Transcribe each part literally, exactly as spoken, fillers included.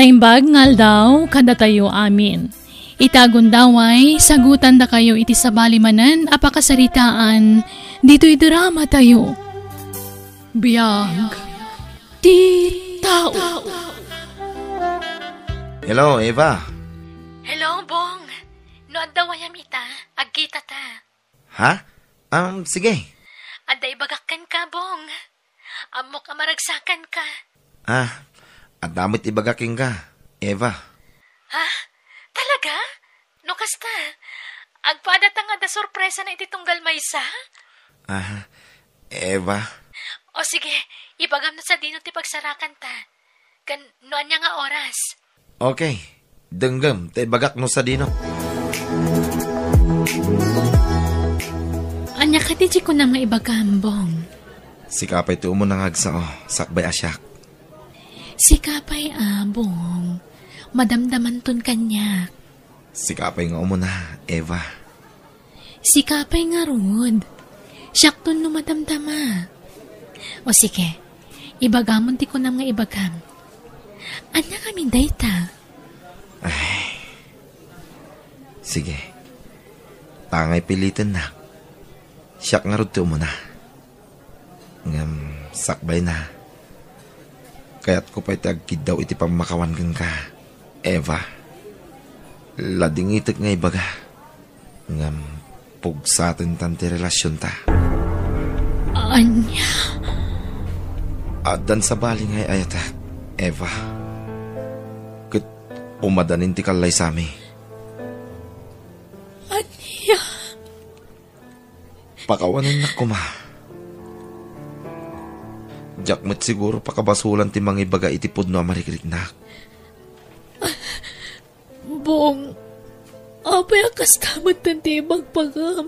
Naimbag nga aldaw kadatayo amin. Ita gundaway, sagutandakayo iti sabali manen a pakasaritaan ditoy drama tayo. Biag ti tao. Hello, Eva. Hello, Bong. No adda wayam ita, agkita ta. Ha? Um, sige. Adda ibagak kenka, Bong. Ammok a maragsakan ka. Ah, adda met ibagak kenka, Eva. Ha? Talaga? No kasta, agpada ta nga adda sorpresa na iti tunggal maysa? Ah, Eva. O sige, ibagam no sadino ti pagsarakan ta. Ken no ania nga oras. Okay. Denggem, ta ibagak no sadino. Ania kadi ti kunam nga ibagam, Bong? Sika pay ti umuna nga agsao, sakbay a siak. Sika pay a, Bong. Madamdamanton kaniak. Sika pay nga umuna, Eva. Sika pay ngarud. Siakton no madamdama. O sige, ibagamon ti kunam nga ibagam. Ania ngamin dayta? Ay. Sige. Tangay pilitennak. Siak ngarud ti umuna. Ngem sakbayna, kayatko pay ti agkiddaw iti pammakawan kenka, Eva. Ladingitek nga ibaga, ngem pugsatentan ti relasionta. Ania? Addan sabali nga ay-ayatek, Eva. Ket umadanin ti kallaysami. Ania? Pakawanennak koma. Diak met siguro pakabasolan ti mangibaga iti pudno a marikriknak. Bong, apay a kasta metten ti ibagbaga?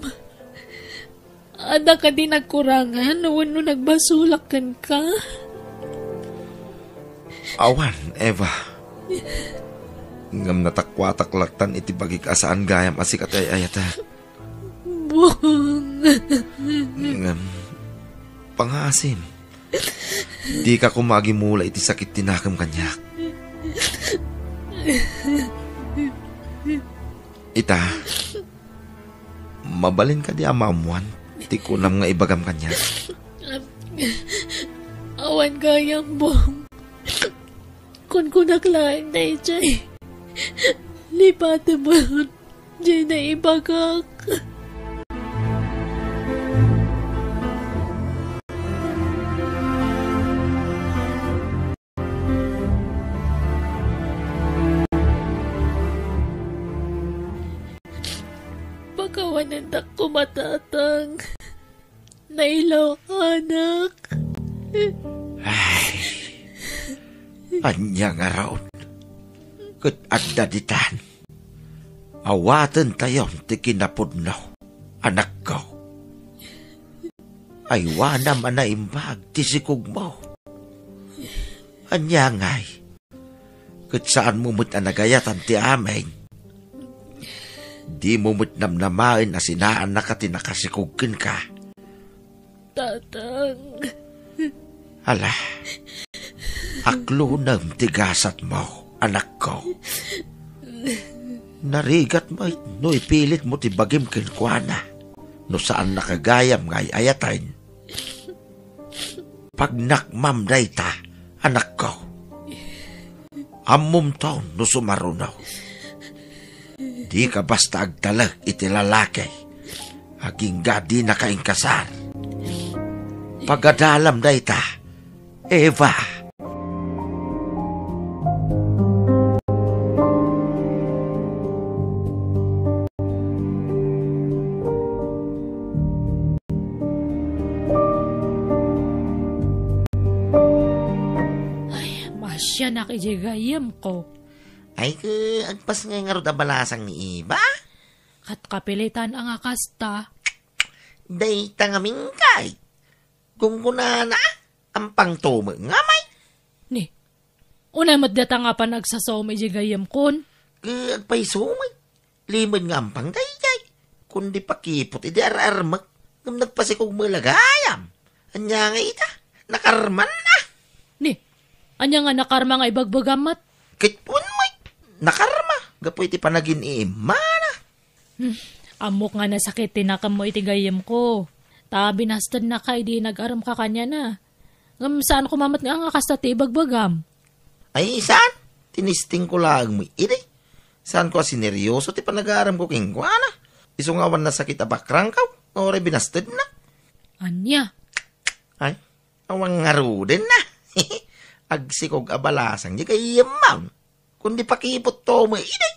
Adda kadi nagkurangan wenno nagbasolak kenka? Awan, Eva. Ngem natakuatak lattan iti bagik a saan gayam a sika ti ay-ayatek. Bong. Ngem, pangaasim, dika koma agimula iti sakit ti nakem kaniak. Ita, mabalin kadi a maammuan ti kunam nga ibagam kaniak? Awan gayam, Bong. Kunkunak laeng daydiay. Lipatem met diay naibagak. Pakawanendak koma, Tatang. Nailaw, anak. Ay, ania ngarud? Ket adda ditan. Awatentayon ti kinapudno, anakko. Aywanam a naimbag ti sikogmo. Ania ngay? Ket saanmo met a nagayatan ti amin. Dimo met namnamaen a sinaannaka ti nakasikog kenka. Tatang. Ala, aklonem ti gasatmo, anakko. Narigat met no ipilitmo ti bagim kenkuana, no saannaka gayam nga ay-ayaten. Pagnakmam dayta, anakko. Ammomto no sumaruno. Dika basta agtalek iti lalaki. Agingga dinaka inkasar. Pagadalam dayta, Eva. Ay, masianak idiay gayyemko. Ay, ke, agpasngay ngarud a balasang ni Eva? Ket kapilitan a nga kasta. Dayta ngamin kay. Gunggunana, ampangto met nga may. Ni, unay met data nga pan agsasawem idiay gayyemkon? Ke, agpayso met. Limed nga ampang daydiay. Kundi pakiput idi ar-armek. Ngem nagpasikog met la gayam. Ania nga ita? Nakarman na. Ni, ania nga nakarma nga ibagbagam met? Ket wen met, nakarma gapu iti panagin-iimmana. Hmm, ammok nga nasakit ti nakemmo iti gayyemko. Ta binastednaka idi nag-aremka kaniana. Ngem saan koma met nga, nga kasta ti ibagbagam. Ay, saan? Tinistingko laeng met idi. Saanko a sineryoso ti panagaramko kenkuana. Isu nga awan nasakit a bakrangko, nga uray binastedna. Ania? Ay, awan ngaruden na. Agsikog a balasang di gayyemmam. Kundi pakiputto mo idi.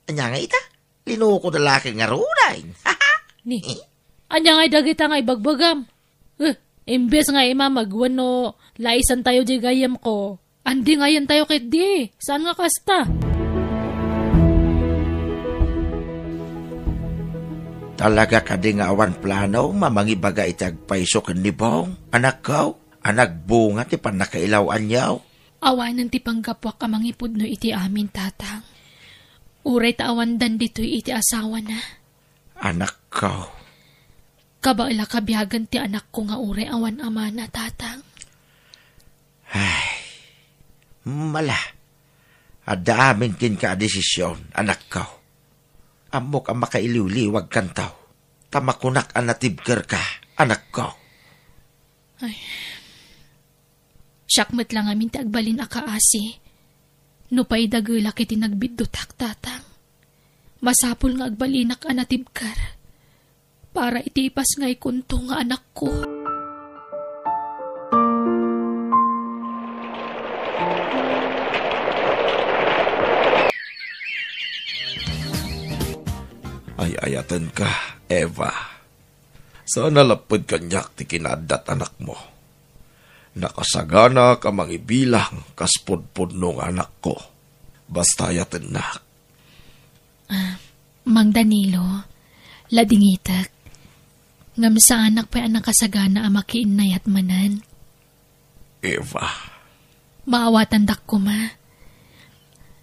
Ania nga ita? Linuko da laki nga rudan. Ni, ania ngay dagita nga ibagbagam? Eh, imbes nga imamag wenno laisantayo di gayyemko, andi nga ayantayo ketdi. Saan nga kasta? Talaga kadi nga awan plano a mangibaga iti agpayso ken ni Bong, anakko, a nagbunga ti pannakailaw-anyo? Awanen ti panggapuak a mangipudno iti amin, Tatang. Uray ta awan dan ditoy iti asawana. Anakko. Kabaelak a biagen ti anakko nga uray awan amana, Tatang. Ay, mala. Adda amin kenka a desisyon, anakko. Ammok a makailiwliwagkanto, ta makunak a natibkerka, anakko. Ay. Siak met la ngamin ti agbalin a kaasi. Nupay dagelak iti nagbiddutak, Tatang, masapul nga agbalinak a natibker para iti ipasngaykonto nga anakko. Ay-ayatenka, Eva. Saan a lapped kaniak ti kinaaddat anakmo. Nakasaganak a mangibilang kas pudpudno nga anakko. Basta ayatennak. Ah, Mang Danilo, ladingitek. Ngem saanak pay a nakasagana a makiinnayat manen. Eva. Maawatandak koma.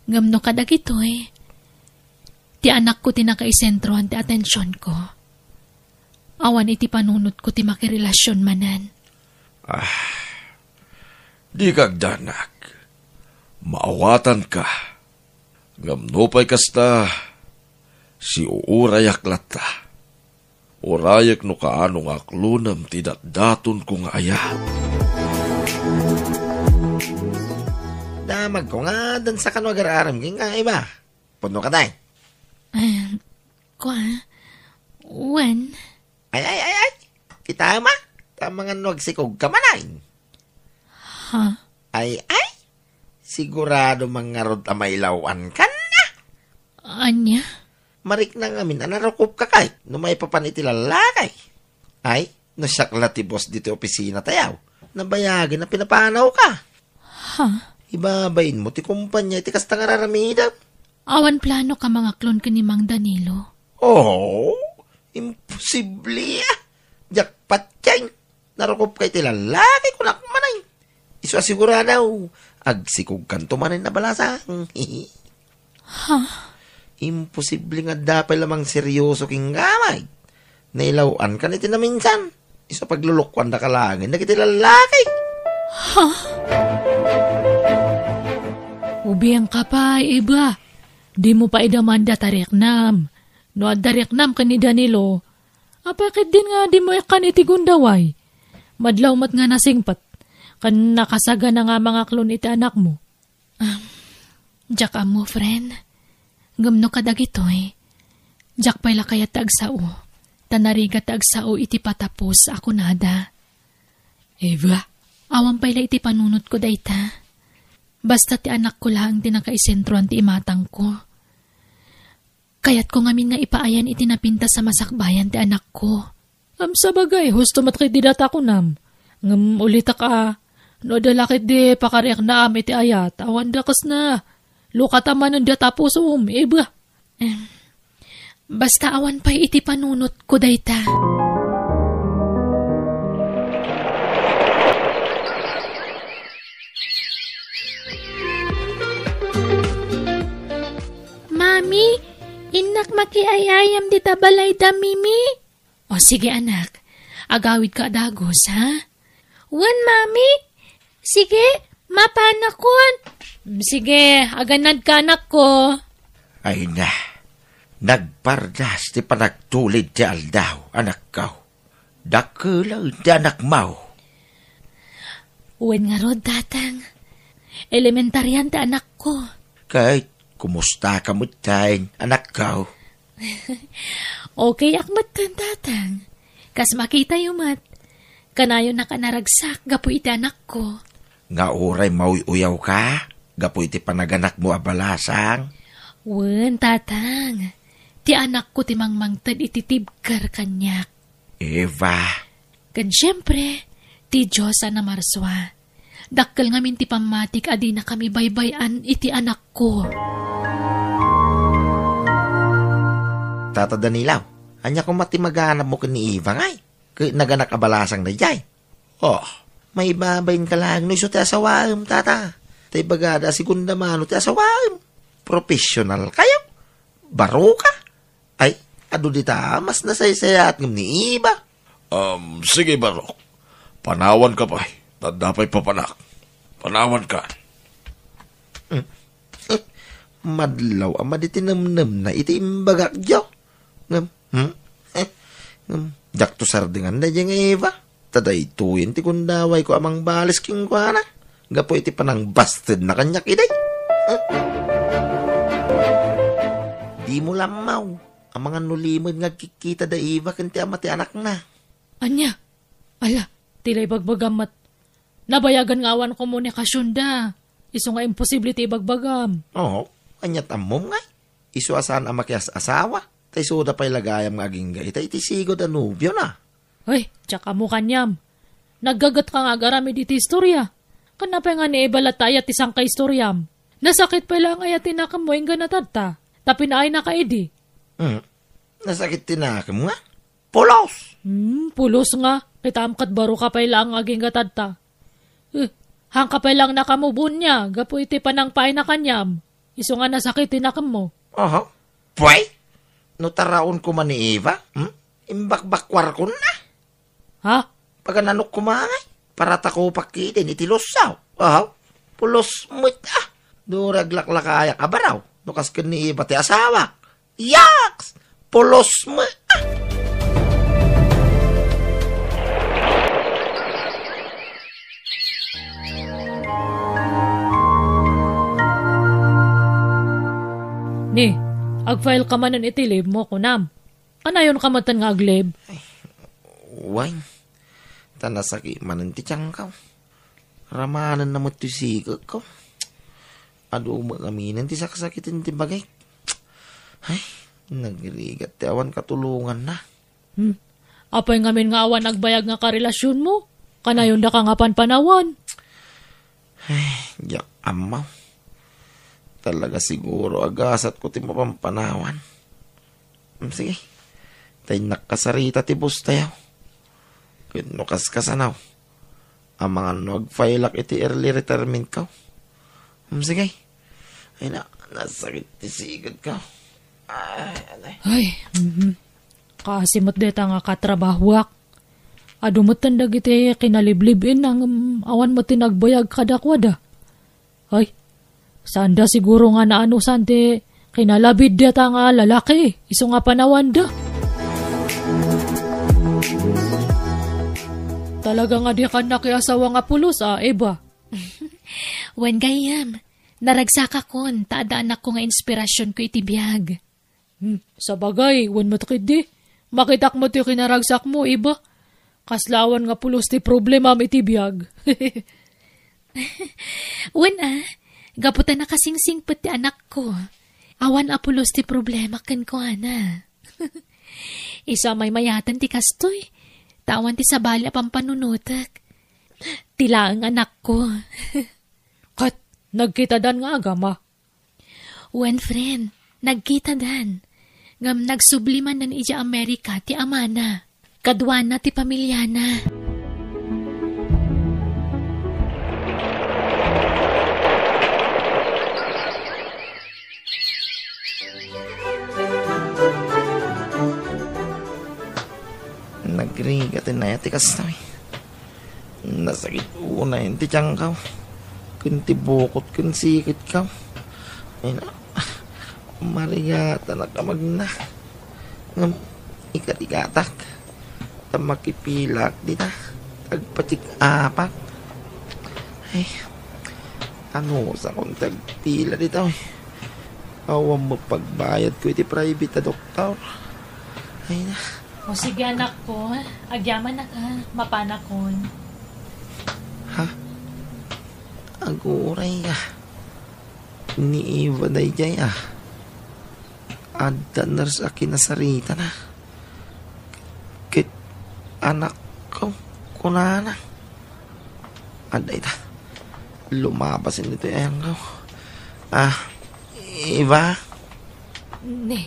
Ngem no kadagitoy, ti anakko ti nakaisentroan ti atensionko. Awan iti panunotko ti makirelasion manen. Ah, dika agdanag. Maawatanka. Ngem nupay kasta, siuurayak latta. Urayek no kaano nga aklonem ti datdatonko nga ayat. Damagko nga addan sakano agar-aram kenka, Eva. Pudno ka, day? Ah, kua, wen. Ay, ay, ay, ay. Kita ma, ta mangan no agsikog ka man, ay. Ha? Ay, ay. Sigurado mangarud a mailawan ka na. Ania? Marikna ngamin a narukop ka kay no maipapan iti lallaki. Ay, no siak la ti boss ditoy opisina tayaw, nabayagen a pinapanaw ka. Ha? Ibabain mo ti kumpanya iti kasta nga raramidem. Awan plano ka mangaklon ken ni Mang Danilo? Oh, imposible, ah. Diak patien. Narukop ka iti lallaki, kunak manen. Isu a sigurado, agsikog kanto manen a balasang. Ha? Imposible nga adda pay la mangseryoso kenka met. Nailawan ka na iti naminsan. Isu a paglulukuan da ka laeng dagiti lallaki. Ha? Ubing ka pay, Eva. Dimo pay idamanda ta riknam. No adda riknam ken ni Danilo, apay ketdin nga dimo ikkan iti gundaway? Madlaw met nga nasingpet, ken nakasagana nga mangaklon iti anakmo. Um, diak ammo, friend. Ngem no kadagitoy, diak pay la kayat ti agsao, ta narigat ti agsao iti patapos a kunada. Eva, awan pay la iti panunotko dayta. Basta ti anakko laeng ti nakaisentroan ti imatangko. Kayatko ngamin nga ipaayan iti napintas a masakbayan ti anakko. Ngem sabagay, husto met ketdi data kunam. Ngem ulitek a, no adda la ketdi pakariknaam iti ayat, awan dakesna. Lukata manen data pusom, Eva. Em, basta awan pay iti panunotko dayta. Mami, innak makiay-ayam dita balayda, Mimi. O, sige, anak. Agawidka a dagus, ha? Wen, Mami. Sige, mapanakon. Sige, agannadka, anakko. Ay na, nagpardas ti panagtulid ti aldaw, anakko. Dakkel ti anakmo. Wen ngarud, Tatang. Elementarian ti anakko. Ket kumusta ka metten, anakko? Okay ak metten, Tatang. Kas makitayo met, kanayon a naragsak gapu iti anakko. Nga uray mauy-uyawka gapu iti panaganakmo a balasang? Wen, Tatang. Ti anakko ti mangmangted iti tibker kaniak. Eva. Ken siempre, ti Dios a namarsua. Dakkel ngamin ti pammatik a dinakami baybay-an iti anakko. Tata Danilo, ania koma ti maganabmo ken ni Eva ngay? Ket naganak a balasang daydiay? Oh, maibabainka laeng no isu ti asawaem, Tata. Ta ibagada a segunda mano ti asawaem. Professional kayo. Baroka. Ay, adu dita, mas nasaysayaat ngem ni Eva. Um, sige, Barok. Panawanka pay. Tadda pay papanak. Panawanka. Hmm. Eh, madlaw a madi ti nemnemna iti imbagak, Joe. Ngem, hmm? Eh, ngem, diakto sardengan daydiay nga Eva. Ta daytoyen ti gundawayko a mangbalis kenkuana gapu iti panangbastedna kaniak idi. Eh? Dimo lammaw, amangan no limed nga agkikkita da Eva ken ti ama ti anakna. Ania? Ala, ti la ibagbagam met. Nabayagan nga awan komunikasionda. Isu nga imposible ti ibagbagam. Oo, aniat ammom ngay? Isu a saan a makias-asawa, ta isuda pay la gayam nga agingga ita iti sigud a nobiona. Ay, diak ammo kaniam. Naggagetka nga agaramid iti istoria. Ken apay nga ni Eva latta aya ti sangkaistoriam? Nasakit pay laeng aya ti nakemmo inggana tatta, ta pinaayna ka idi. Hmm. Nasakit ti nakem nga? Pulos! Hmm, pulos nga. Kitaem ket baroka pay laeng nga agingga tatta. Eh, haanka pay laeng nakamubon nia gapu iti panangpaayna kaniam. Isu nga nasakit ti nakemmo. Aha. Puay! No taraon koma ni Eva, hmm? Imbakbakkuarkon na. Ha? Pagananok koma ngay, paratakopak ketdin iti lusaw. Aha. Pulos met, ah. Duri aglaklakayak a baraw. No kas ken ni Eva ti asawak. Yaks! Pulos met, ah. Ni, agfile ka manen iti leave mo, kunam. Kanayon ka metten nga ag-leave? Ay, wen. Ta nasakit manen ti tiangko. Ramanenna met ti sikekko. Adu met ngaminen ti saksakiten ti bagik. Ay, nagrigat ti awan katulonganna. Hmm. Apay ngamin nga awan agbayag nga karelasionmo? Kanayon daka nga panpanawan? Ay, diak ammo. Talaga siguro a gasatko ti mapanpanawan. Hmm, sige. Ta innak kasarita ti boss tayo. Ket no kaskasano, amangan no agfile-ak iti early retirement ko. Hmm, sige. Ay na, nasakit ti siked ko. Ay, anay. Ay, mhm. Kaasi met dayta nga katrabahoak. Adu metten dagiti kinaliblib-inna ngem awan met ti nagbayag kadakuada. Ay, saanda siguro nga naanusan ti kinalabid dayta nga lalaki isu nga panawanda. Talaga nga dikan nakiasawa nga pulos, a, Eva. Wen gayyem, naragsakakon ta adda anakko nga inspirasionko iti biag. Hmm, sabagay, wen met ketdi. Makitak met ti kinaragsakmo, Eva. Kasla awan nga pulos ti problemam iti biag. Wen a, gapu ta nakasingsingpet ti anakko. Awan a pulos ti problema kenkuana. Isu a maymayaten ti kastoy, ta awan ti sabali a pampanunotek. Ti laeng anakko. Ket, nagkitadan nga agama? Wen, friend, nagkitadan. Ngem nagsubli manen idiay Amerika ti amana. Kaduana ti pamiliana. Nagrigat ti naya ti kastoy. Nasakit unay ti tiangko. Ken ti bukot ken sikit ka. Ay na, marigatanak a magna. Ngem ikarigatak. Ta makipilak dita. Tagpatik apak. Ay, anusakon tagpila dita, oy. Awan met pagbayad ko iti private a doktor. Ay na. O sige, anak ko. Agyamanak, ha? Mapanakon. Ha? Aguray ka. Ni Eva daydiay, ah. Adda nurse a kinasaritana. Ket anakko, kunana. Adda ita. Lumabas ditoy ayangko. Ah, Eva? Ne,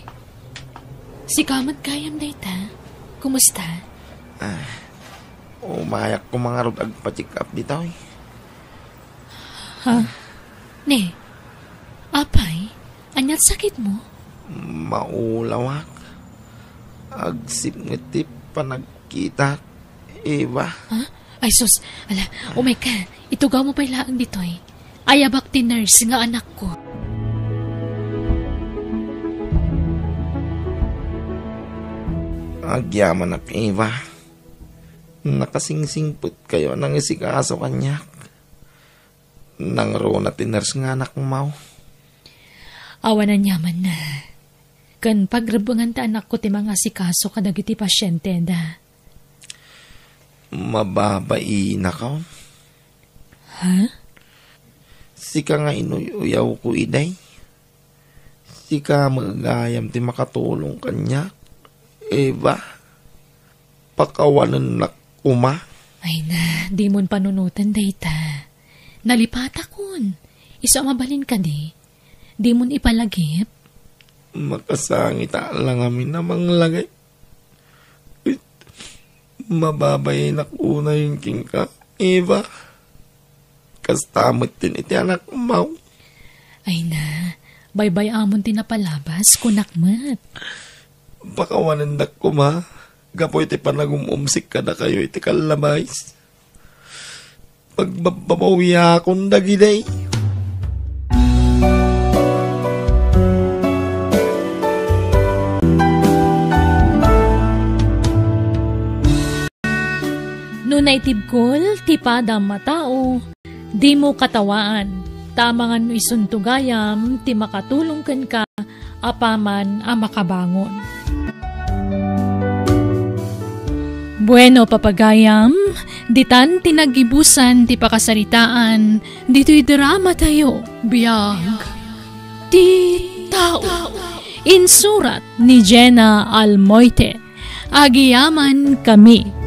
sika met gayam dayta. Kumusta? Ah, umayak ko mangarud agpa-check up ditoy. Ha? Ne, apay, aniat sakitmo? Maulawak. Agsipnget ti panagkitak, Eva. Ha? Ay sus, ala, umay ka. Itugawmo pay laeng ditoy. Ayabak ti nurse nga anakko. Agyamanak, Eva. Nakasingsingpetkayo a nangisikaso kaniak. Nangruna ti nurse nga anakmo. Awan aniamanna. Ken pagrebbengan ti anakko ti mangasikaso kadagiti pasienteda. Mababainak. Ha? Sika nga inuy-uyawko idiay. Sika met gayam ti makatulong kaniak, Eva. Pakawanennak koma. Ay na, dimon panunoten dayta. Nalipatakon. Isu a mabalin kadi, dimon ipalagip. Makasangita la ngamin a manglagip. Mababainak unay kenka, Eva. Kasta met ti iti anakmo. Ay na, baybay-amon ti napalabas, kunak met. Pakawanendak koma, gapu iti panagum-umsik kadakayo iti kallabais. Pagbabbabawiakon dagidi. No naitibkol ti padam a tao, dimo katawaan, ta amangan no isunto gayam ti makatulong kenka apaman a makabangon. Bueno, papagayam, ditan ti naggibusan ti pakasaritaan ditoy drama tayo, Biag ti Tao. Insurat ni Jenna Almoite. Agyamankami.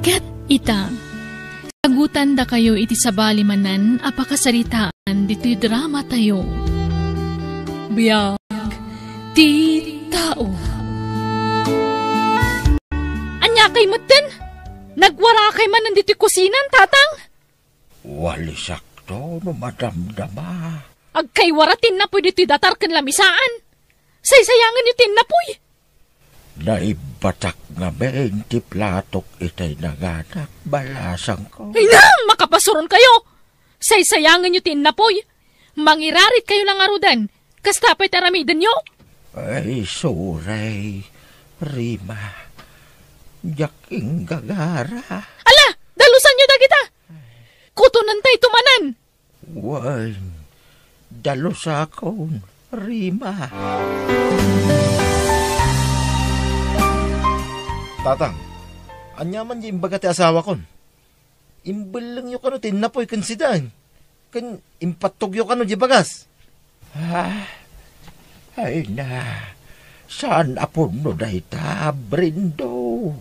Ket ita, sagutandakayo iti sabali manen a pakasaritaan ditoy drama tayo. Biag ti Tao. Ania kay metten? Nagwara kay manen ditoy kusinan, Tatang? Walisakto no madamdama. Agkaywara ti innapoy ditoy datar ken lamisaan. Saysayangenyo ti innapoy. Naibbatak ngamin ti platok itay nanganak, balasangko. Ay na, makapasuronkayo! Saysayangenyo ti innapoy. Mangiraritkayo la ngaruden. Kasta pay ti aramidenyo. Ay, sorry, Rima. Diak inggagara. Ala, dalusanyo dagita. Kutonentayto manen. Wen, dalusakon, Rima. Tatang, ania man ti imbaga ti asawakon? Imbellengyo kano ti innapoy ken sida, ken impattogyo kano di bagas. Ah, ay na, saan a pudno dayta, Brindo.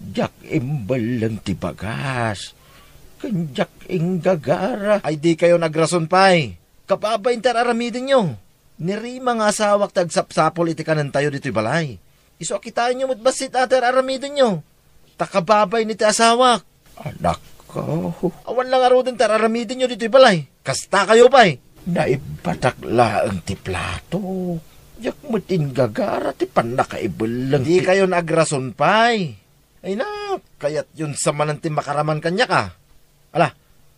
Diak imbelleng ti bagas, ken diak inggagara. Ay, dikayon agrason pay. Kababain ti ar-aramidenyo. Ni Rima nga asawak ti agsapsapul iti kanentayo ditoy balay. Isu a kitaenyo met bassit a ti ar-aramidenyo. Ta kababain iti asawak. Anakko. Awan la ngaruden ti ar-aramidenyo ditoy balay. Kastakayo pay. Naibbatak laeng ti plato. Diak met inggagara ti pannakaibelleng ti... Dikayon agrason pay. Ay na, kayatyon sa manen ti makaraman kaniak, a. Ala,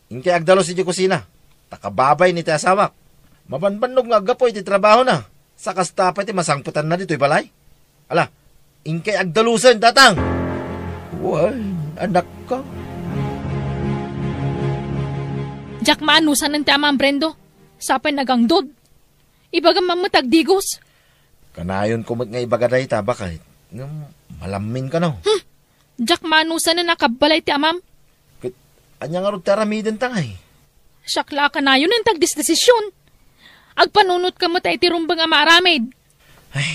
inkay agdalus iti kusina. Ta kababay ni ti asawak. Mabanbannog nga aggapu iti trabahona. Sa kasta pay ti masangpetanna ditoy balay. Ala, inkay agdalusen, Tatang. Wen, anakko. Diak maanusanen ti amam, Brendo. Sapay nagangdod. Ibagam man met agdigos. Kanayonko met nga ibaga dayta, baket. Ngem malammin kano. Hmm. Diak maanusanen a kabbalay ti amam. Ket ania ngarud ti aramidenta ngay? Siak la a kanayonen ti agdesdesisyon. Agpanunotka met a iti rumbeng a maaramid. Ay,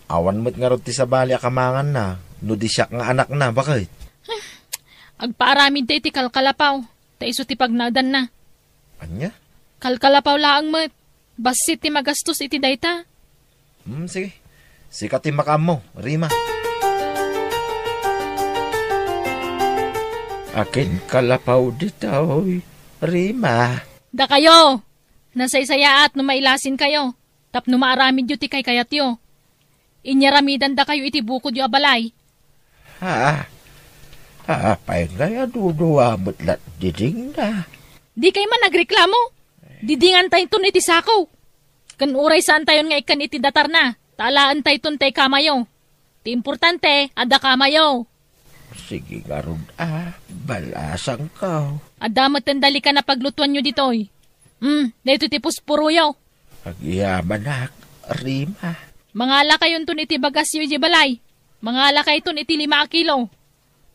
awan met ngarud ti sabali a kamanganna no di siak nga anakna, baket. Agpaaramidta iti kalkalapaw, ta isu ti pagnaedanna. Ania? Kalkalapaw laeng met. Bassit ti magastos iti dayta. Hmm, sige. Sika ti makaammo, Rima. Akin kalapaw ditoy, Rima. Dakayo! Nasaysayaat no mailasinkayo, tapno maaramidyo ti kaykayatyo. Inyaramidandakayo iti bukodyo a balay. Ha? Apay ngay a duduwa met lat didingna? Dikay man agreklamo. Didingantayton iti sako. Ken uray saantayon nga ikkan iti datarna, ta alaentayton tay kamayo. Ti importante, adda kamayo. Sige ngarud a, balasangko. Adda met ten dalikan a paglutuanyo ditoy. Hmm, daytoy ti pusporoyo. Agyamanak, Rima. Mangalakayonton iti bagasyo iti balay. Mangalakayton iti lima a kilo.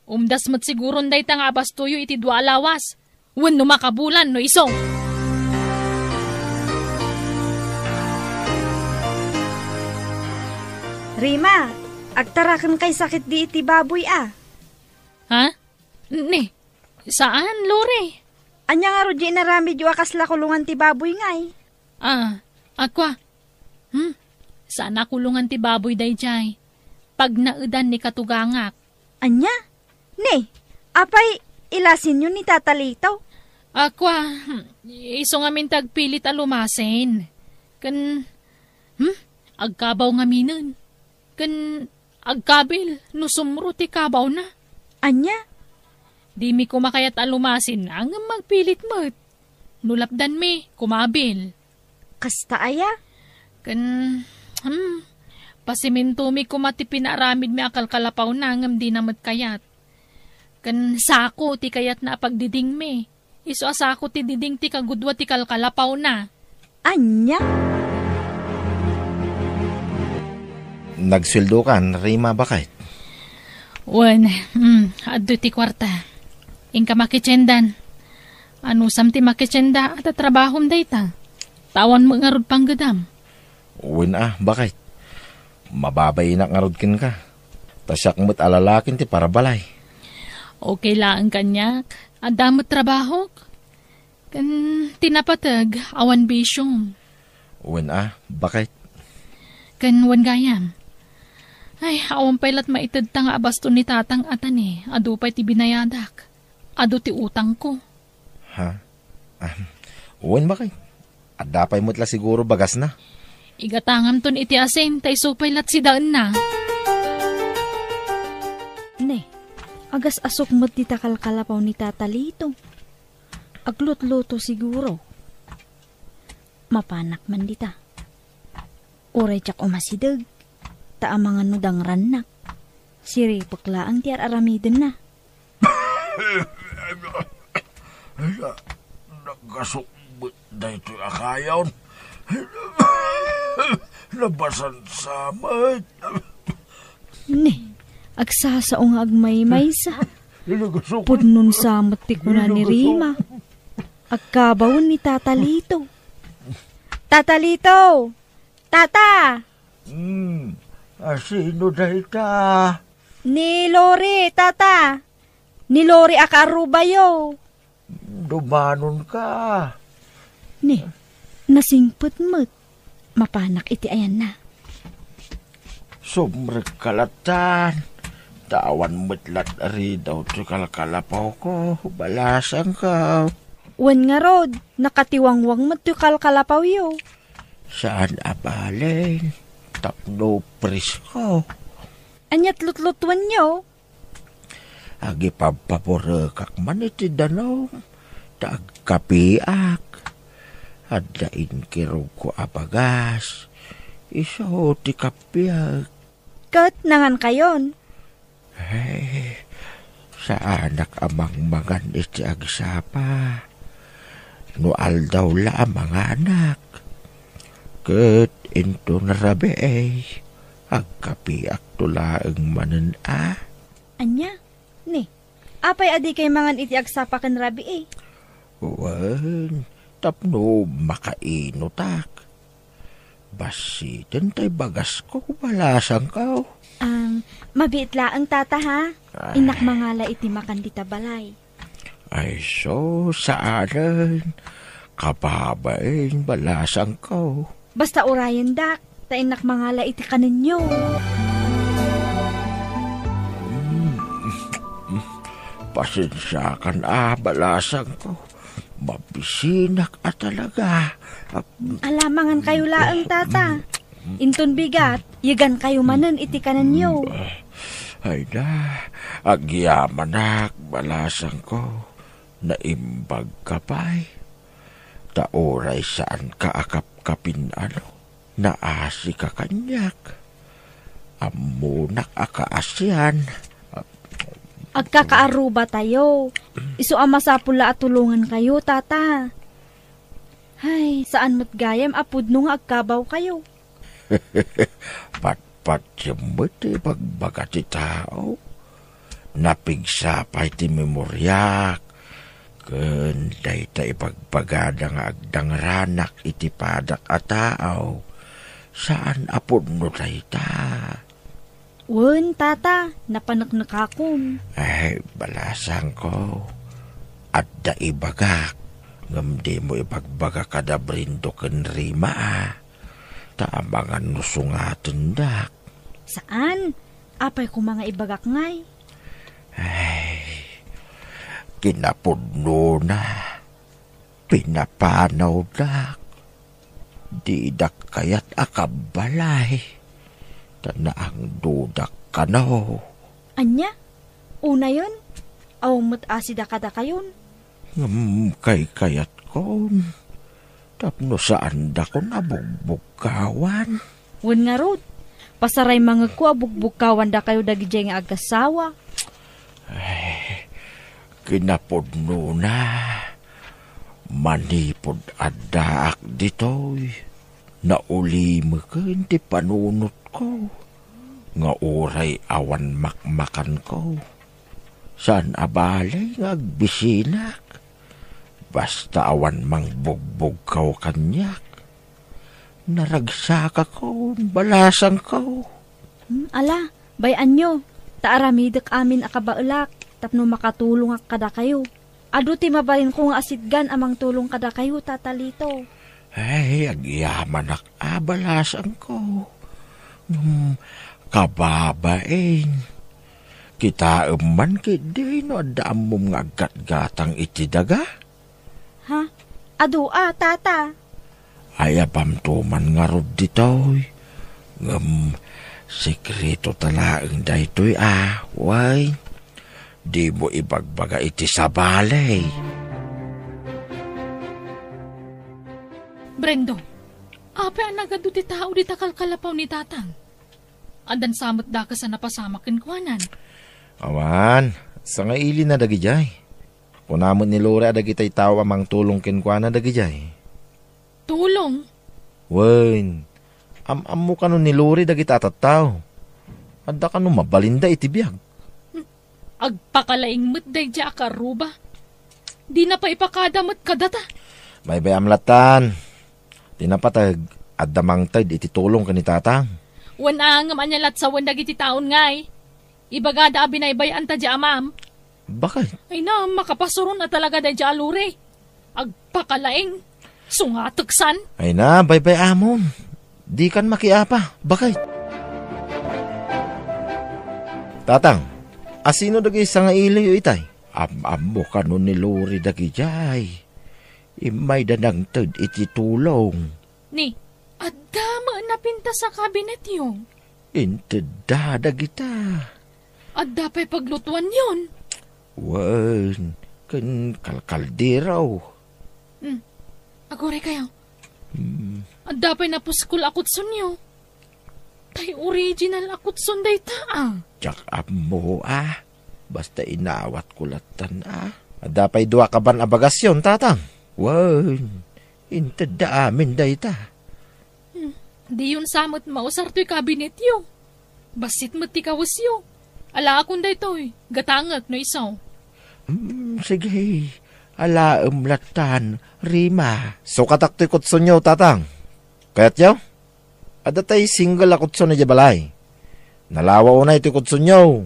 Umdas met siguron dayta nga abastoyo iti dua a lawas. Wenno makabulan no isu. Rima, agtaraken kay sakit di iti baboy a. Ha? Ni, saan, Lore? Ania ngarud di inaramidyo a kasla kulongan ti baboy ngay? Ah, akua. Hmm? Saan a kulongan ti baboy daydiay. Pagnaedan ni katugangak. Ania? Ni, apay ilasinyo ni Tata Lito? Akua, hmm, isu ngamin ti agpilit a lumasin. Ken, hmm? Agkabaw ngaminen. Ken agkabil no sumro ti kabawna. Ania? Dimi koma kayat a lumasin, ngem magpilit met. No lapdanmi, kumabil. Kasta aya? Ken, hmm, pasimintomi koma ti pinaaramidmi a kalkalapawna, ngem dina met kayat. Ken sako ti kayatna a pagdidingmi. Isu a sako ti diding ti kagudua ti kalkalapawna. Ania? Nagsueldokan, Rima, baket? Wen, hmm, adtoy ti kuarta. Inka makitiendan. Anusam ti makitienda a tatrabahom dayta? Ta awan met ngarud panggedam. Wen a, baket. Mababainak ngarud kenka. Ta siak met a lalakin ti parabalay. Okay laeng kaniak. Adda met trabahok. Ken ti napateg, awan bisiom. Wen a, baket. Ken wen gayam. Ay, awan pay lat maitedta nga abaston ni tatang a tani, adu pay ti binayadak. Adu ti utangko. Ha? Ah, wen, baket. Adda pay met la siguro bagasna. Igatangamton iti asin, ta isu pay lat sidaenna. Ne, agas-asok met dita kalkalapaw ni Tata Lito. Aglutluto siguro. Mapanak man dita. Uray diak umasideg, ta amangan no dangrannak. Siripek laeng ti ar-aramidenna. Nagasok met daytoy a kayon. Nabasan sa met. Ne, agsasao nga agmaymaysa. Nagasok. Pudnon sa met ti kuna ni Rima. Agkabawen ni Tata Lito. Tata Lito! Tata! Hmm, a, sino dayta? Ni Lori, Tata. Ni Lori a kaarrubayo. Dumanonka. Ni, nasingpet met. Mapanak iti ayanna. Sumrekka lattan. Ta awan met lat ridaw ti kalkalapawko, balasangko. Wen ngarud, nakatiwangwang met ti kalkalapawyo. Saan a balen, tapno presko. Ania't lutlutuenyo? Agipabpaburekak man iti danum, ta agkapiak. Adda inkirugko a bagas, isu ti kapiek. Ket nangankayon? Ay, saanak a mangmangan iti agsapa. No aldaw la a manganak. Ket inton rabii, agkapiakto laeng manen a. Ania? Ni, apay a dikay mangan iti agsapa ken rabii? Wen, tapno makainutak. Bassiten tay bagasko, balasangko. Ang, mabiit laeng, tata, ha? Ay. Innak mangala iti makan dita balay. Ay, so, saanen. Kababain, balasangko. Basta urayendak, ta innak mangala iti kanenyo. Pasensiakan a, balasangko. Mabisinak a talaga. Ala, mangankayo laeng, tata. Inton bigat, yegankayo manen iti kanenyo. Ay na, agyamanak, balasangko. Naimbagka pay. Ta uray saanka a kapkapin-ano, naasika kaniak. Ammonak a kaasian. Agkakaarrubatayo. Isu a masapul la a tulongankayo, tata. Ay, saan met gayam a pudno nga agkabawkayo. Patpatiem met ti ibagbaga ti tao. Napigsa pay ti memoriak. Ken dayta ibagbagada nga agdangranak iti padak a tao, saan a pudno dayta. Wen, tata, napaneknekakon. Ay, balasangko, adda ibagak, ngem dimo ibagbaga kada Brindo ken Rima a. Ta amangan no sungatendak. Saan? Apay koma nga ibagak ngay? Ay, kinapudnona, pinapanawdak. Didak kayat a kabbalay, ta naangdodak kano. Ania? Unayon, awan met asida kadakayon. Ngem kaykayatkon, tapno saandakon a bugbugkawan. Wen ngarud, pasaray mangekko a bugbugkawandakayo dagidiay nga agasawa. Ay, kinapudnona, manipud addaak ditoy, naulimeken ti panunotko, nga uray awan makmakanko. Saan a bale nga agbisinak, basta awan mangbugbugkaw kaniak. Naragsakakon, balasangko. Hmm, ala, bay-anyo, ta aramidek amin a kabaelak tapno makatulongak kadakayo. Adu ti mabalinko nga asitgan a mangtulong kadakayo, Tata Lito. Ay, agyamanak a balasangko. Hmm, kababain. Kitaem man ketdi no adda ammom nga aggatgatang iti daga? Ha? Adu a, Tata? Ayabamto man ngarud ditoy. Ngem, sekreto ta laeng daytoy a, way. Dimo ibagbaga iti sabali. Brendo, apay a nagadu ti tao dita kalkalapaw ni Tatang? Addan sa met dakes a napasamak kenkuanan? Awan, sangailina dagidiay. Kuna met ni Lore a dagitay tao a mangtulong kenkuana dagidiay. Tulong? Wen, am-ammo kano ni Lore dagita a tattao? Adda kano mabalinda iti biag? Hmm, agpakalaing met daydiay a kaarruba. Dina pay ipakada met kadata. Baybay-am lattan. Ti napateg, adda mangted iti tulong ken ni Tatang. Wen a, ngem ania lat sawen dagiti taon ngay? Ibagada a binaybay-anta di amam. Bakit? Ay na, makapasuron a talaga daydiay a Lore. Agpakalaing. Sungateksan. Ay na, baybay-amon. Dikan makiapa. Bakit? Tatang, asino dagiti sangailiyo itay? Am-ammo kano ni Lore dagidiay. Immayda nangted iti tulong. Ni, adda met napintas a kabinetyo? Intedda dagita. Adda pay paglutuanyon? Wen, ken kalkaldero. Hmm. Aguraykayo. Hmm. Adda pay napuskol a kutsonyo. Tay original a kutson dayta, a. Diak ammo, a. Basta inawatko lattan, a. Adda pay dua kaban a bagasyon, tatang. Wen, intedda amin dayta. Hmm. Diyon sa met mausar toy kabinetyo. Bassit met ti kawesyo. Alaakon daytoy, gatangek no isu. Hmm, sige. Alaem lattan, Rima. Sukatak toy kutsonyo, tatang. Kayatyo? Adda tay single a kutson idiay balay. Nalawa unay toy kutsonyo.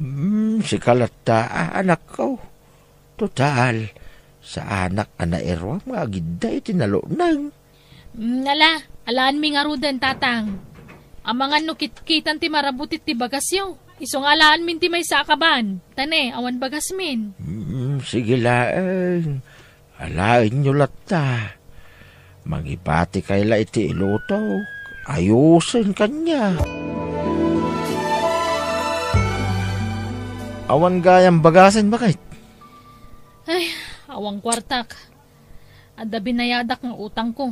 Hmm, sika latta, a, anakko. Total, saanak a nairuam nga agidda iti naluneng. Mm, ala, alaanmi ngaruden, tatang. Amangan no kitkitan ti marabutit ti bagasyo. Isu nga alaanmin ti maysa a kaban. Ta ne, awan bagasmin. Mm, sige laeng. Alaenyo latta. Mangibatikay la iti ilutok. Ayusen kaniak. Awan gayam bagasen, baket? Ay, awan kuartak. Adda binayadak nga utangko.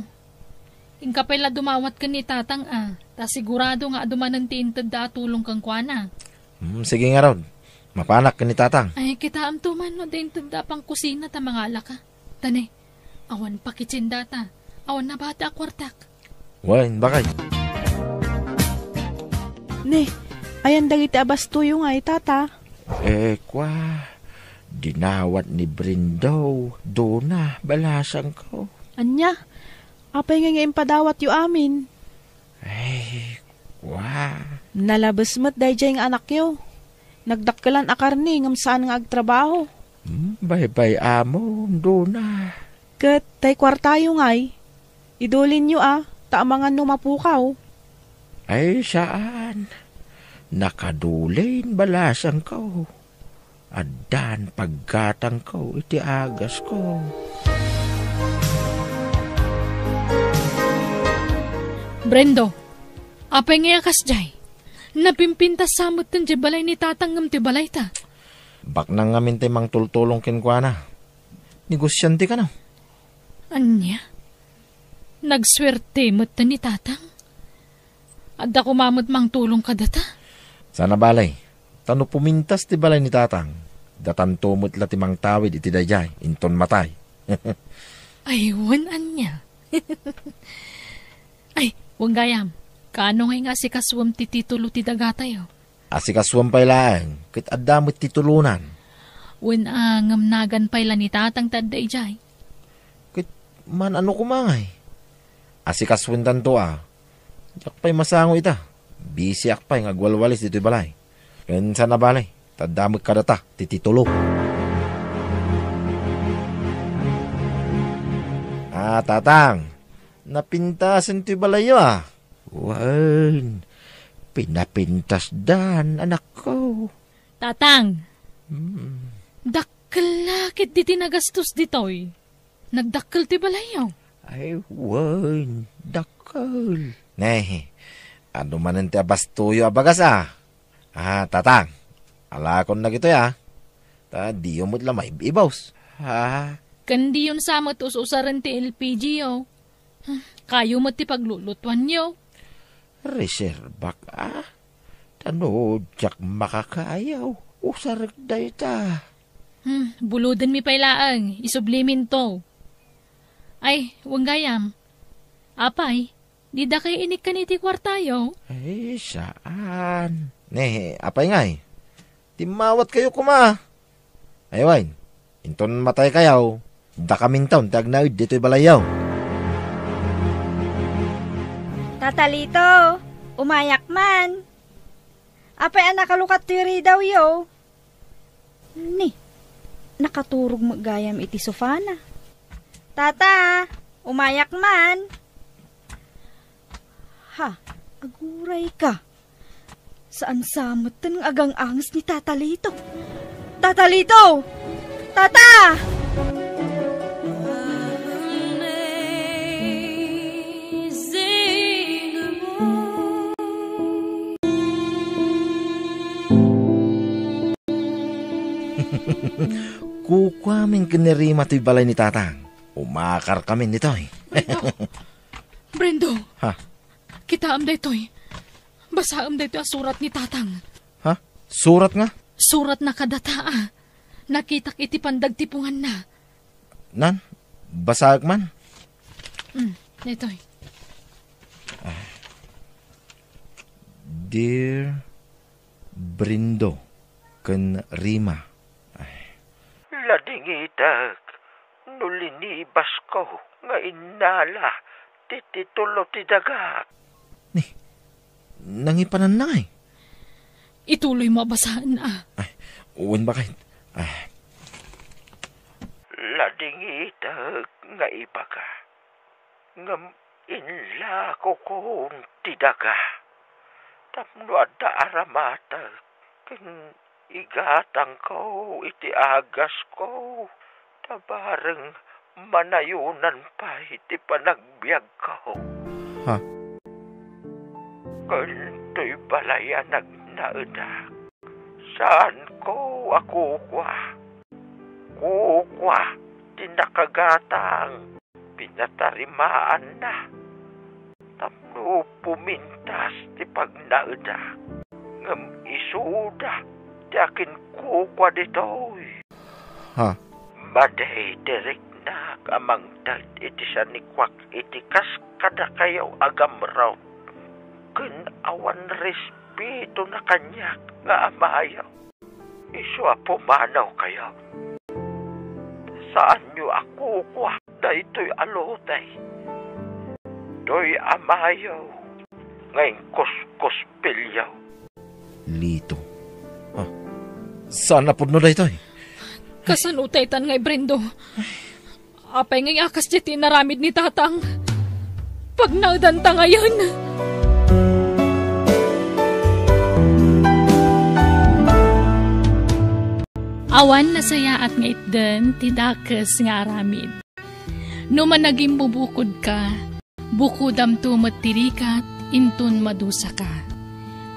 Inka pay la dumawat ken ni tatang, a, ta sigurado nga adu manen ti intedda a tulong kenkuana. Hmm, sige ngarud. Mapanak ken ni tatang. Ay, kitaemto man no adda intedda a pangkusina ta mangalaka. Ta ne, awan pakitsin data. Awan nabati a kuartak. Wen, baket? Ne, ayan dagiti a bastoyo ngay, tata? Eh, kua, dinawat ni Brendo, Dona, balasangko. Ania? Apay ngay nga impadawatyo amin? Ay, kua. Nalabes met daydiay nga anakyo. Nagdakkelan a karne ngem saan nga agtrabaho. Hmm, baybay-amon, Dona. Ket tay kuartayo ngay, idulinyo a, ta amangan no mapukaw. Ay, saan. Nakadulin balasangko. Addan paggatangko iti agasko. Brendo, apay ngay a kasdiay? Napimpintas sa metten diay balay ni tatang ngem ti balayta. Baknang ngamin ti mangtultulong kenkuana. Negosyante kano? Ania? Nagsuerte metten ni tatang? Adda koma met mangtulong kadata? Sana bale, ta no pumintas ti balay ni tatang, datanto met la ti mangtawid iti daydiay, inton matay. Ay, wen ania? Ay, wen gayam, kaano ngay nga asikasuem ti titulo ti dagatayo? Asikasuem pay laeng, ket adda met titulonan. Wen a, ngem nagan pay la ni tatang ti adda idiay. Ket man-ano koma ngay? Asikasuentanto a. Diak pay masango ita. Bisiak pay nga agwalwalis ditoy balay. Ken sana bale, ta adda met kadata ti titulo. Ah, tatang, napintasen toy balayyo a. Wen, pinapintasdan, anakko. Tatang, Hmm. Dakkel la ketdi ti nagastos ditoy. Nagdakkel ti balayyo. Ay, wen, dakkel. Ne, adu manen ti abastoyo a bagas a. Ah, tatang, alakon dagitoy a. Ta diyo met la maib-ibus. Ha? Ken diyon sa met us-usaren ti L P G yo. Hmm, kayo met ti paglulutuanyo. Reserbak a. Ta no diak makakayaw, usarek dayta. Hmm, buludenmi pay laeng, isubliminto. Ay, wen gayam. Apay, dida kay inikkan iti kuartayo? Ay, saan. Ne, apay ngay? Timmawatkayo koma. Ay, wen, inton mataykayo, dakaminton ti agnaed ditoy balayyo. Tata Lito, umayak man. Apay a nakalukat toy ridawyo? Ni, nakaturog met gayam iti sofana. Tata, umayak man. Ha, agurayka. Saan sa metten nga agang-anges ni Tata Lito. Tata Lito! Tata! ken ni Rima toy balay ni Tatang. Umakarkami ditoy. Brendo. Brendo. Ha? Kitaem daytoy. Basaem daytoy a surat ni Tatang. Ha? Surat nga? Surat na kadata, a. Nakitak iti pandagtipunganna. Nan, basaek man. Hmm, daytoy. Ah. Dear Brendo ken Rima. Ay. Ladingitek no linibasko nga innala ti titulo ti dagak. Ni, nangipananna ngay? Ituloy mo a basaen, a. Ay, wen bakay. Ah. Ladingitek nga ibaga. Ngem inlakokon ti daga. Tapno adda aramatek ken igatangko iti agasko, ta bareng manayonan pay ti panagbiagko. Ha? Ken toy balay a nagnaedak, saanko a kukua. Kukua ti nakagatang. Pinatarimaanna tapno pumintas ti pagnaeda, ngem isuda ti akinkukua ditoy. Ha? Madi ti riknak a mangted iti sanikuak iti kas kadakayo a gamrot, ken awan respetona kaniak nga amayo. Isu a pumanawkayo. Saanyo a kukua daytoy a lote. Toy amayo nga inkuskuspilyo. Lito. Ah, saan a pudno daytoy? Kasano taytan nga ibrendo? Apay ngay a kasdiay ti inaramid ni Tatang? Pagnaedanta ngayen. Awan nasayaat nga itden ti dakes nga aramid. No managimmubukodka, bukodamto met ti rigat inton madusaka.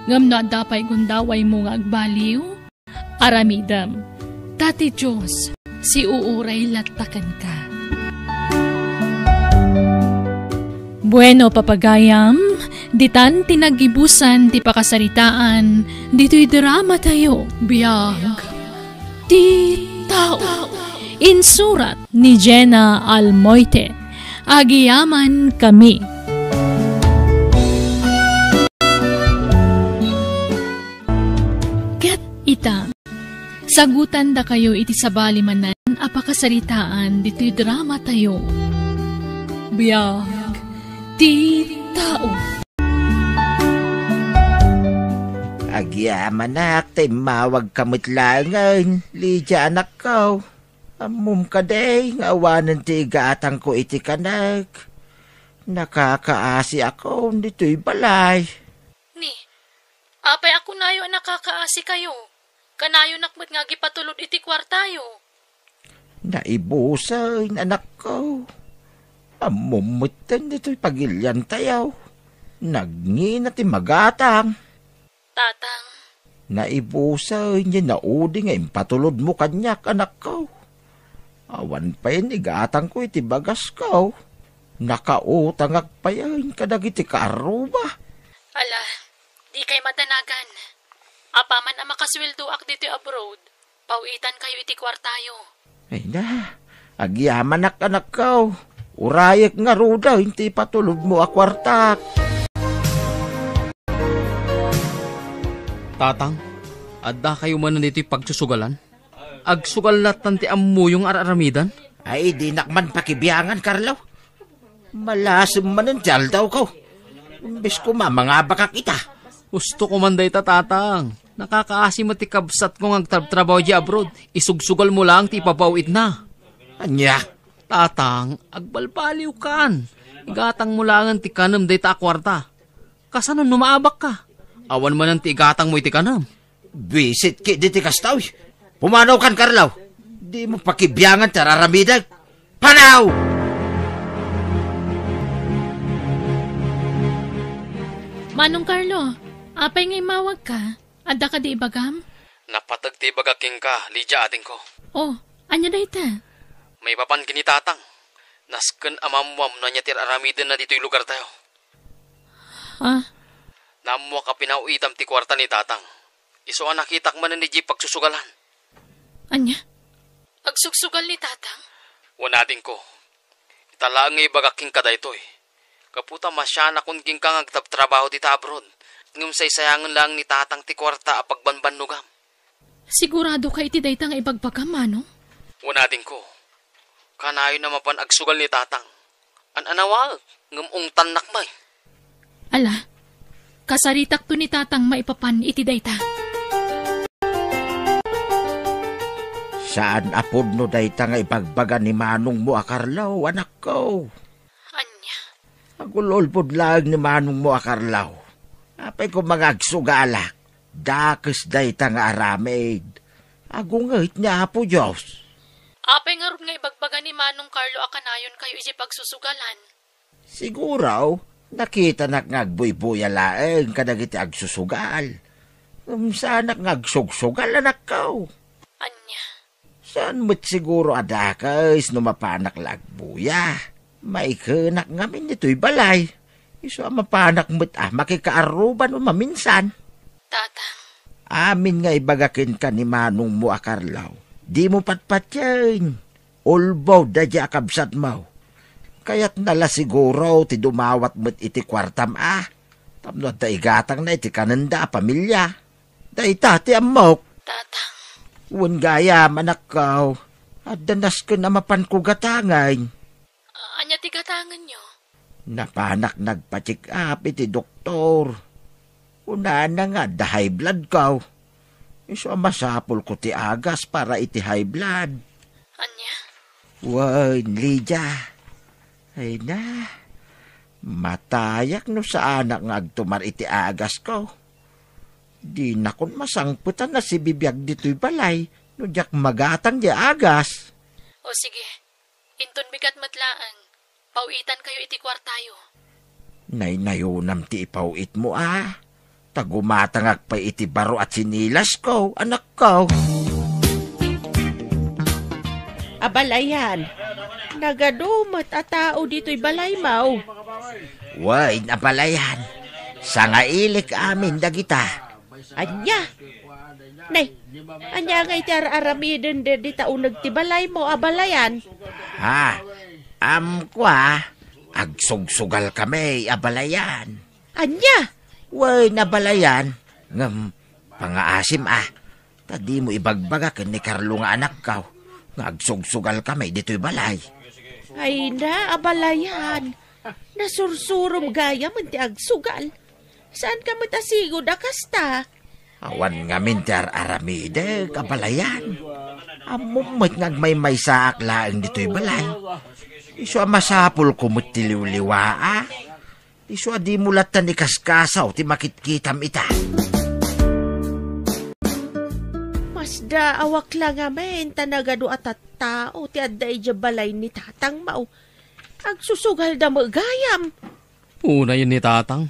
Ngem no adda pay gundawaymo nga agbaliw, aramidem, ta ti Dios siuuray latta kenka. Bueno, papagayam, ditan ti naggibusan ti pakasaritaan ditoy dramatayo. Biag ti tao. Insurat ni Jenna Almoite. Agyamankami. Ket ita, sagutandakayo iti sabali manen a pakasaritaan ditoy dramatayo. Biag ti tao. Agyamanak ta immawagka met laengen, Lydia, anakko. Ammom kadi nga awanen ti igatangko iti kanek. Nakakaasiakon ditoy balay. Ni, apay a kunayo a nakakaasikayo? Kanayonak met nga agipatulod iti kuartayo. Naibusen, anakko. Ammom metten ditoy pagiliantayo. Nagngina ti magatang. Tatang. Naibusen, naudi nga impatulodmo kaniak, anakko. Awan payen igatangko iti bagasko. Nakautangak payen kadagiti kaarruba. Ala, dikay madanagan. Apaman a makasueldoak ditoy abroad, paw-itankayo iti kuartayo. Ay na, agyamanak, anakko. Urayek ngaruden ti ipatulodmo a kuartak. Tatang, addakayo manen ditoy pagsusugalan? Agsugal lattan ti ammoyo nga ar-aramidan? Ay, dinak man pakibiangan, Carlo. Malasem manen ti aldawko. Imbes koma, mangabakak ita. Gusto ko man dayta, Tatang. Nakakaasi met ti kabsatko nga agtrabtrabaho idiay abroad. Isugsugalmo laeng ti ipapaw-itna. Ania? Tatang, agbalbaliwkan. Igatangmo laengen ti kanem dayta a kuarta. Kasano no maabakka? Awan manen ti igatangmo iti kanem. Buisit ketdi ti kasta. Pumanawkan, Carlo. Dimo pakibiangan ti ar-aramidek. Panaw! Manong Carlo, apay nga immawagka? Adda kadi ibagam? Napateg ti ibagak kenka, Lydia, adingko. Oh, ania dayta? Maipapan ken ni Tatang. Nasken a maammuam no ania ti ar-aramidenna ditoy lugartayo. Ah? Naammuak a pinau-itam ti kuarta ni Tatang. Isu a nakitak manen idiay pagsusugalan. Ania? Agsugsugal ni Tatang? Wen, adingko. Ita laeng nga ibagak kenka daytoy. Gapu ta masianakon kenka nga agtrabtrabaho dita abroad, ngem saysayangen laeng ni Tatang ti kuarta a pagbanbannogam. Sigurado ka iti dayta nga ibagbagam, Manong? Wen, adingko. Kanayon a mapan agsugal ni Tatang. An-anawaek, ngem ungtannak met. Ala, kasaritakto ni Tatang maipapan iti dayta. Saan a pudno dayta nga ibagbaga ni manongmo a Carlo, anakko. Ania? Agul-ulbod laeng ni manongmo a Carlo. Apay koma nga agsugalak? Dakes dayta nga aramid. Agunget ni Apo Dios. Apay ngarud nga ibagbaga ni Manong Carlo a kanayon kayo iti pagsusugalan? Siguro, nakitanak nga agbuybuya laeng kadagiti agsusugal. Ngem saanak nga agsugsugal, anakko. Ania? Saan met siguro a dakes no mapanak la agbuya. Maikenak ngamin ditoy balay. Isu a mapanak met a makikaarruba no maminsan. Tatang. Amin nga ibaga kenka ni manongmo a Carlo, dimo patpatien. Ulbod daydiay a kabsatmo. Kayatna la siguro ti dumawat met iti kuartam a. Tapno adda igatangna iti kanenda a pamilia. Dayta ti ammok. Tatang. Wen gayam, anakko. Adda nasken a mapanko gatangen. Ania ti gatangenyo? Napanak nagpa-check up iti doktor. Kunana nga adda high blood ko. Isu a masapulko ti agas para iti high blood. Ania? Wen, Lydia. Ay na, matayak no saanak nga agtumar iti agasko. Dinakon masangpet a nasibibiag ditoy balay no diak magatang diay agas. O sige, inton bigat met laeng, pawitankayo iti kuartayo. Naynayonam ti ipawitmo a. Ta gumatangak pay iti baro a tsinilasko, anakko. Abalayan, nagadu met a tao ditoy balaymo. Wen, abalayan, sangailik amin dagita. Ania? Nay, ania ngay ti ar-aramiden dita uneg ti balaymo, abalayan? Ha, amko a, agsugsugal kami, abalayan. Ania? Wen, abalayan, ngem pangaasim a, ta dimo ibagbaga ken ni Carlo nga anakko nga agsugsugal kami ditoy balay. Ay na, abalayan. Nasursurom gayam ti agsugal. Saan ka met a sigud a kasta? Awan ngamin ti ar-aramidek, abalayan. Ammom met nga agmaymaysaak laeng ditoy balay. Isu a masapulko met ti liwliwaa. Isu a dimo lattan ikaskasaw ti makitkitam ita. Masdaawak la ngamin ta nagadu a tattao ti adda idiay balay ni tatangmo. Agsusugalda met gayam. Unayen ni tatang.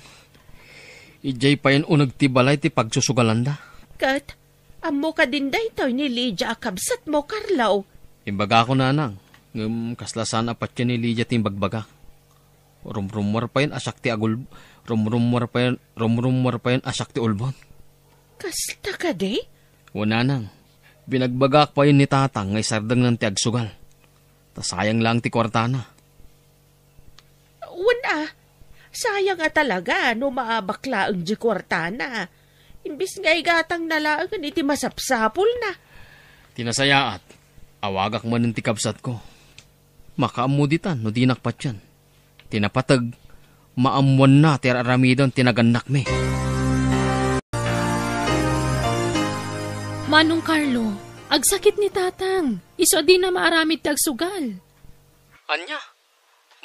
Idiay payen uneg ti balay ti pagsusugalanda. Ket, ammo kadin daytoy ni Lydia a kabsatmo, Carlo? Imbagako, nanang, ngem kasla saan a patien ni Lydia ti imbagbagak. Rumrummuar payen a siak ti agul-, rumrummuar payen, rumrummuar payen a siak ti ulbod. Kasta kadi? Wen, nanang, binagbagak payen ni tatang nga isardengnan ti agsugal. Ta sayang laeng ti kuartana. Wen a, sayang a talaga no maabak laeng di kuartana. Imbes nga igatangna laengen iti masapsapulna. Ti nasayaat, awagak manen ti kabsatko. Makaammo ditan no dinak patien. Ti napateg, maammoanna ti ar-aramiden ti nagannakmi. Manong Carlo, agsakit ni tatang. Isu a dina maaramid ti agsugal. Ania?